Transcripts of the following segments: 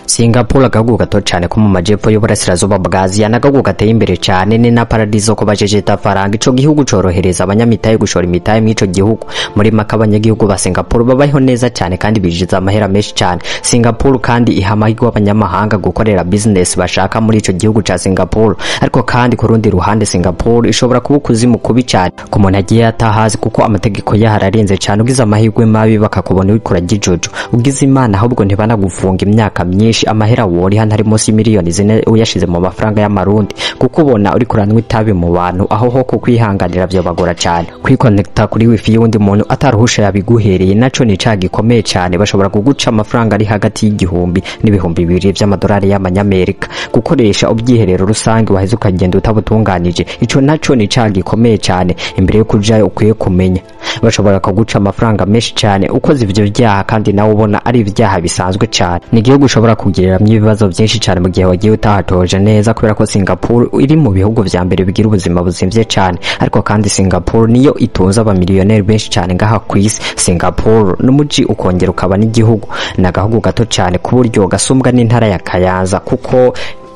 Singapore agahugu gato cyane ko mu majepfo y'uburasirazuba bwa Aziya n'agahugu gateye imbere cyane ni na paradizo ko bajejeta faranga. Ico gihugu corohereza abanyamitahe gushora imitahe mw'ico gihugu. Muri make abanyagihugu ba Singapore babayeho neza cyane kandi binjiza amahera menshi cyane. Singapore kandi iha amahirwe abanyamahanga gukorera business bashaka muri ico gihugu ca Singapore. Ariko kandi ku rundi ruhande Singapore ishobora kuba ukuzimu kubi cyane ku muntu agiye atahazi, kuko amategeko yaho ararenze cyane. Ugize amahirwe mabi bakakubona uriko urajijojo, ugize Imana ahubwo ntibanagufunga imyaka myinshi. Amahera woriha ntari munsi miliyoni 4 uyashize mu mafaranga y'amarundi, kuko ubona uriko uranywa itabi mu bantu, aho ho kukwihanganira vyobagora cyane. Kwikonekta kuri wifi y'uwundi muntu ataruhusha yabiguhereye naco ni icaha gikomeye cyane. Bashobora kuguca amafaranga ari hagati y'igihumbi n'ibihumbi 2 vy'amadolari y'amanyamerika. Gukoresha ubwiherero rusange waheze ukagenda utabutunganije, ico naco ni icaha gikomeye cyane. Imbere yo kujayo ukwiye kumenya bashobora kuguca amafaranga menshi cyane ukoze ivyo vyaha, kandi nawe ubona ari ivyaha bisanzwe cyane. Ni igihugu ushobora kugiriramwo ibibazo byinshi cyane mu gihe wagiye utahatoje neza, kubera ko Singapore iri mu bihugu vya mbere bigira ubuzima buzimvye cyane. Ariko kandi Singapore niyo itunze abamiliyoneri benshi cyane ngaha ku isi. Singapore n'umuji ukongera ukaba n'igihugu, ni agahugu gato cyane ku buryo gasumbwa n'intara ya Kayanza, kuko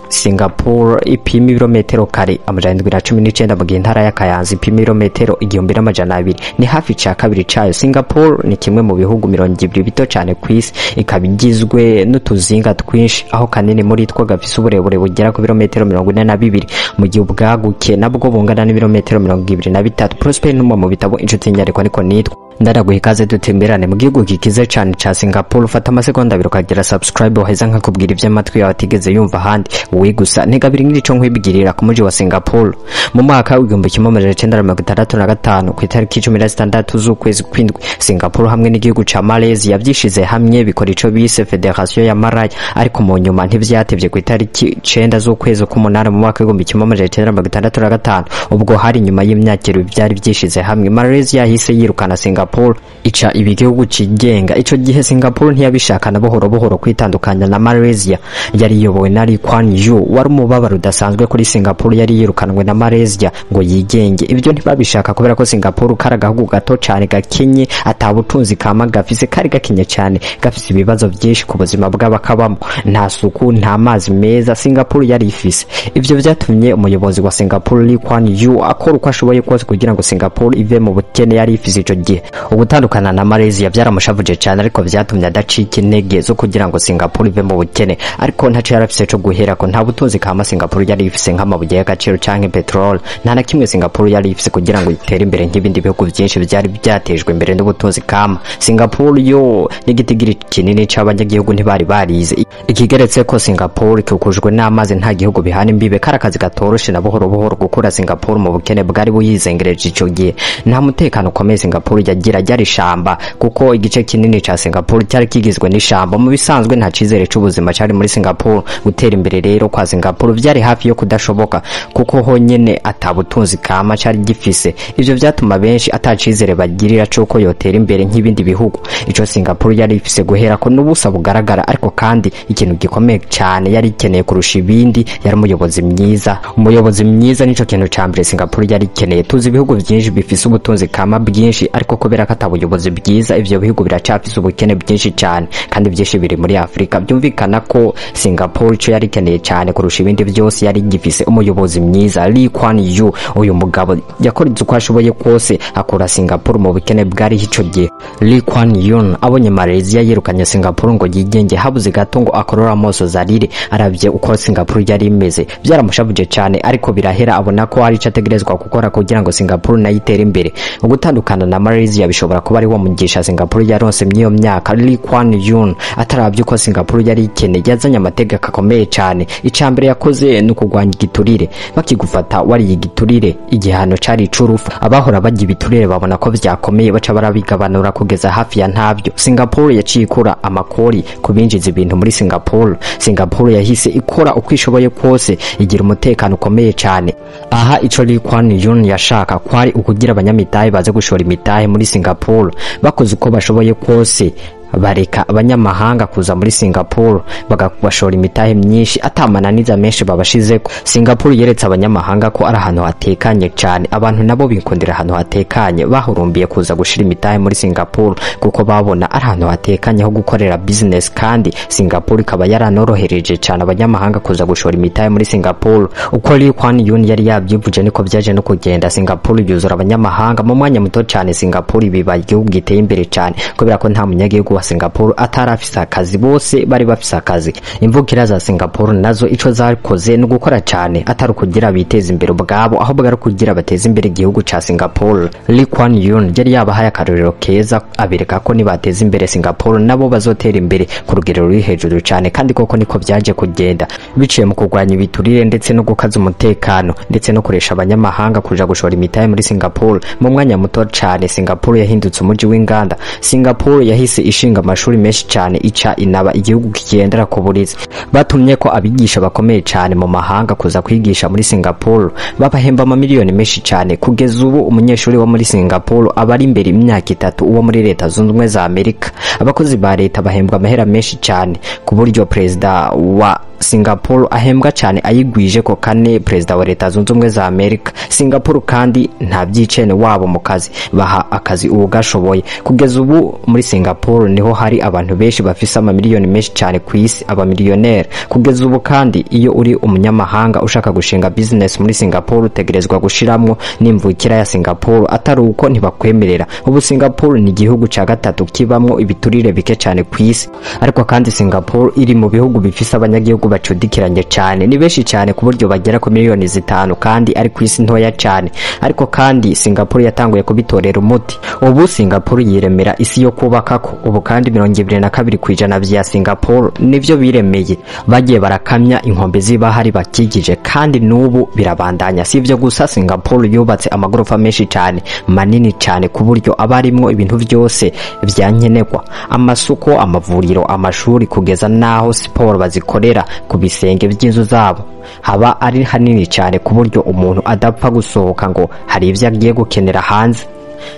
Singapore ipima ibirometero kare 719 mu gihe intara ya Kayanza ipima ibirometero 1200, ni hafi ca kabiri cayo. Singapore ni kimwe mu bihugu 20 bito cyane ku isi, ikaba igizwe n'utuzinga twinshi, aho kanini muri two gafise uburebure bugera ku birometero 42, mu gihe ubwaguke nabwo bungana n'ibirometero 23. Prosper Ntumwa mu bitabo Inshuti Nyariko niko nitwa. Ndaraguha ikaze dutemberane mu gihugu gikize cyane ca Singapore. Ufata amasegonda 2 ukagira subscribe, waheza nkakubwira ivy'amatwi yawe atigeze yumva ahandi. Wowe gusa ntegabiri nk'ico nkwibwirira ku muji wa Singapore. Mu mwaka w'1965 ku itariki 16 z'ukwezi kw'indwi, Singapore hamwe n'igihugu ca Malaysia vyishize hamwe bikora ico bise Federation ya Malaya. Ariko mu nyuma ntivyatevye, ku itariki 9 z'ukwezi k'umunani mu mwaka w'1965, ubwo hari nyuma y'imyaka ibiri vyari vyishize hamwe, Malaysia yahise yirukana Singapore ica ibigihugu cigenga. Ico gihe Singapore ntiyabishaka na buhoro buhoro kwitandukanya na Malaysia yari iyobowe na Lee Kuan Yew. Wari umubabaro udasanzwe kuri Singapore yari yirukanwe na Malaysia ngo yigenge. Ibyo ntibabishaka kubera ko Singapore kari agahugu gato cyane gakenye, atabutunzi kama gafise, kari gakenye cyane, gafise ibibazo byinshi ku buzima bw'abakabamo, nta suku, nta mazi meza Singapore yari ifise. Ivyo vyatumye umuyobozi wa Singapore Lee Kuan Yew akora uko ashoboye kose kugira ngo Singapore ive mu bukene yari ifise ico gihe. Ugutandukana na Malaysia byaramushavuje cyane, ariko vyatumye adacika intege zo kugira ngo Singapore ive mu bukene. Ariko ntaco yarafise co guhera ko nta butunzi kama Singapore yari ifise nk'amabuye y'agaciro canke petrol. Nta na kimwe Singapore yari ifise kugira ngo itere imbere nk'ibindi bihugu byinshi byari byatejwe imbere n'ubutunzi kama. Singapore yo n'igitigiri kinini c'abanyagihugu ntibari barize. Ikigeretse ko Singapore ikikujwe n'amazi, nta gihugu bihana imbibe, kari akazi gatoroshe na buhoro buhoro gukura Singapore mu bukene bwari buyizengereje ico gihe. Nta mutekano ukomeye Singapore yagira, ryari ishamba, kuko igice kinini ca Singapore cyari kigizwe n'ishamba. Mu bisanzwe nta cizere c'ubuzima cari muri Singapore. Gutera imbere rero kwa Singapore vyari hafi yo kudashoboka, kuko honyene atabutunzi kama cari gifise. Ivyo vyatuma benshi atacizere bagirira c'uko yotera imbere nk'ibindi bihugu. Ico Singapore yari ifise guhera ko n'ubusa bugaragara, ariko kandi ikintu gikomeye cyane yari ikeneye kurusha ibindi yari umuyobozi mwiza. Umuyobozi mwiza nico kintu ca mbere Singapore yari ikeneye. Tuzi ibihugu byinshi bifise ubutunzi kama bwinshi, ariko kubera ko atabuyobozi bwiza ivyo bihugu biracafise ubukene bwinshi cyane, kandi byinshi biri muri Afrika. Byumvikana ko Singapore ico yari ikeneye cyane kurusha ibindi byose yari gifise umuyobozi mwiza Lee Kuan Yew. Uyu mugabo yakoze uko ashoboye kose akura Singapore mu bukene bwari ico gihe. Lee Kuan Yew abonye Malaysia yirukanye Singapore ngo yigenge, habuze gato ngo akorora amaso zarire aravye uko Singapore yari imeze. Byaramushavuje cyane, ariko birahera abona ko hari ico ategerezwa gukora kugira ngo Singapore nayo itere imbere. Ugutandukana na Malaysia bishobora kuba ari wo mugisha Singapore yaronse mw'iyo myaka. Lee Kuan Yew ataravye uko Singapore yari ikeneye, yazanye amategeko akomeye cyane. Icambere yakoze ni ukugwanya igiturire. Bakigufata wariye igiturire, igihano cari icurufu. Abahora barya ibiturire babona ko vyakomeye, baca barabigabanura kugeza hafi ya ntavyo. Singapore yaciye ikura amakori ku binjiza ibintu muri Singapore. Singapore yahise ikora uko ishoboye kose igira umutekano ukomeye cyane. Aha ico Lee Kuan Yew yashaka kwari ukugira abanyamitahe baze gushora imitahe muri Singapore. Bakoze uko bashoboye kose Bareka abanyamahanga kuza muri Singapore bagashora imitahe myinshi atamananiza menshi babashizeko. Singapore yeretse abanyamahanga ko ari ahantu hatekanye cyane. Abantu nabo bikundira ahantu hatekanye, bahurumbiye kuza gushira imitahe muri Singapore kuko babona ari ahantu hatekanye ho gukorera business, kandi Singapore ikaba yaranorohereje cyane abanyamahanga kuza gushora imitahe muri Singapore. Uko Lee Kuan Yew yari yabyivuje niko byaje no kugenda. Singapore yuzura abanyamahanga mu mwanya muto cyane. Singapore biba igihugu giteye imbere cyane kubera ko nta munyagihugu wa Singapore atarafise akazi, bose bari bafise akazi. Imvukira za Singapore nazo ico zakoze no gukora cyane, atari kugira biteze imbere ubwabo, ahubwo ari kugira bateze imbere igihugu ca Singapore. Lee Kuan Yew yari yabahaye akarorero keza, abereka ko nibateza imbere Singapore nabo bazotera imbere ku rugero ruri hejuru cyane, kandi koko niko byaje kugenda biciye mu kurwanya ibiturire ndetse no gukaza umutekano ndetse no kuresha abanyamahanga kuja gushora imitahe muri Singapore. Mu mwanya muto cyane Singapore yahindutse umuji w'inganda. Singapore yahise ishinga amashuri menshi cyane, ica inaba igihugu kigendera ku burezi. Batumye ko abigisha bakomeye cyane mu mahanga kuza kwigisha muri Singapore, babahemba amamiliyoni menshi cyane. Kugeza ubu umunyeshuri wo muri Singapore aba ari imbere imyaka 3 uwo muri Leta Zunze Ubumwe za Amerika. Abakozi ba leta bahembwa amahera menshi cyane, ku buryo perezida wa Singapore ahembwa cyane ayigwije ko kane perezida wa Leta Zunze Ubumwe za Amerika. Singapore kandi nta byicene wabo mu kazi, baha akazi ugashoboye. Kugeza ubu muri Singapore niho hari abantu benshi bafise amamiliyoni menshi cyane ku isi, abamiliyoneri. Kugeza ubu kandi iyo uri umunyamahanga ushaka gushinga business muri Singapore utegerezwa gushiramwo n'imvukira ya Singapore, atari uko ntibakwemerera. Ubu Singapore ni igihugu ca gatatu kibamwo ibiturire bike cyane ku isi. Ariko kandi Singapore iri mu bihugu bifise abanyagihugu bacudikiranye cyane, ni benshi cyane ku buryo bagera ku miliyoni 5, kandi ari ku isi ntoya cyane. Ariko kandi Singapore yatanguye kubitorera umuti. Ubu Singapore yiremera isi yo kubakako. Ubu kandi 22% vya Singapore nivyo biremeye. Bagiye barakamya inkombe z'ibahari bakikije, kandi n'ubu birabandanya. Sivyo gusa, Singapore yubatse amagorofa menshi cyane manini cyane ku buryo abarimwo ibintu byose vyankenerwa, amasoko, amavuriro, amashuri, kugeza naho siporo bazikorera ku bisenge by'inzu zabo. Haba ari hanini cyane ku buryo umuntu adapfa gusohoka ngo hari ivyo agiye gukenera hanze.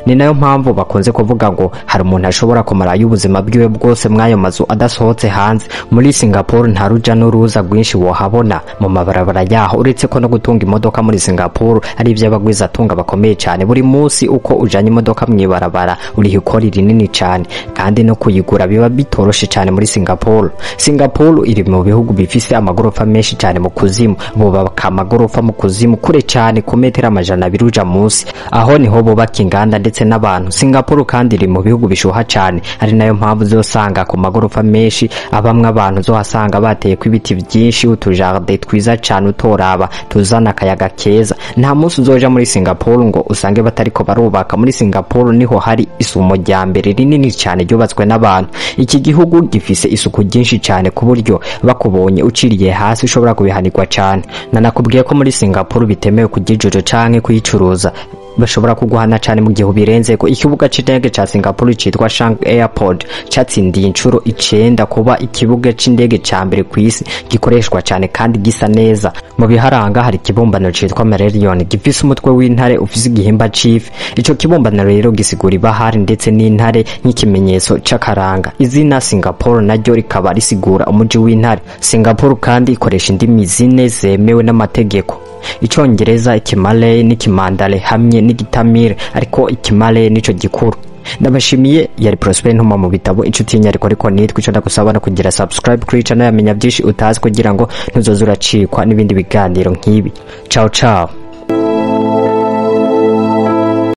Ni nayo mpamvu bakunze kuvuga ngo hari umuntu ashobora kumara y'ubuzima bwiwe bwose mw'ayo mazu adasohotse hanze. Muri Singapore nta ruja n'uruza rwinshi wohabona mu mabarabara yaho, uretse ko no gutunga imodoka muri Singapore ari ivy'abagwiza tunga bakomeye cyane. Buri munsi uko ujanye imodoka mw'ibarabara uriha ikori rinini cyane, kandi no kuyigura biba bitoroshe cyane muri Singapore. Singapore iri mu bihugu bifise amagorofa menshi cyane mu kuzimu. Bubaka amagorofa mu kuzimu kure cyane ku metero 200 uja munsi, aho niho bubaka inganda ndetse n'abantu. Singapore kandi iri mu bihugu bishuha cyane, ari nayo mpamvu uzosanga ku magorofa menshi abamwe abantu uzohasanga bateye ko ibiti byinshi, utujardin twiza cyane utoraba tuzana akayaga keza. Nta munsi uzoja muri Singapore ngo usange batariko barubaka. Muri Singapore niho hari isumo rya mbere rinini cyane ryubatswe n'abantu. Iki gihugu gifise isuku ryinshi cyane ku buryo bakubonye uciriye hasi ushobora kubihanirwa cyane. Nanakubwiye ko muri Singapore bitemewe kujijojo canke kuyicuruza, bashobora kuguhana cyane mu gihe ubirenze ko. Ikibuga c'indege ca Singapore citwa Changi Airport catsindiye inshuro 9 kuba ikibuga c'indege ca mbere ku isi gikoreshwa cyane kandi gisa neza. Mu biharanga hari ikibumbano citwa Merlion gifise umutwe w'intare ufise igihimba c'ifi. Ico kibumbano rero gisigura ibahari ndetse n'intare nk'ikimenyetso c'akaranga. Izina Singapore naryo rikaba risigura umuji w'intare. Singapore kandi ikoresha indimi zine zemewe n'amategeko: Icongereza, Ikimalay n'Ikimandare hamwe n'Igitamire, ariko Ikimalay nico gikuru. Ndabashimiye, yari Prosper Ntuma mu bitabo, inshuti y'inyariko. Ariko nitwe ico ndagusaba no kugira subscribe kuri channel yamenya byinshi utazi, kugira ngo ntuzoze uracikwa n'ibindi biganiro nk'ibi. Ciao ciao.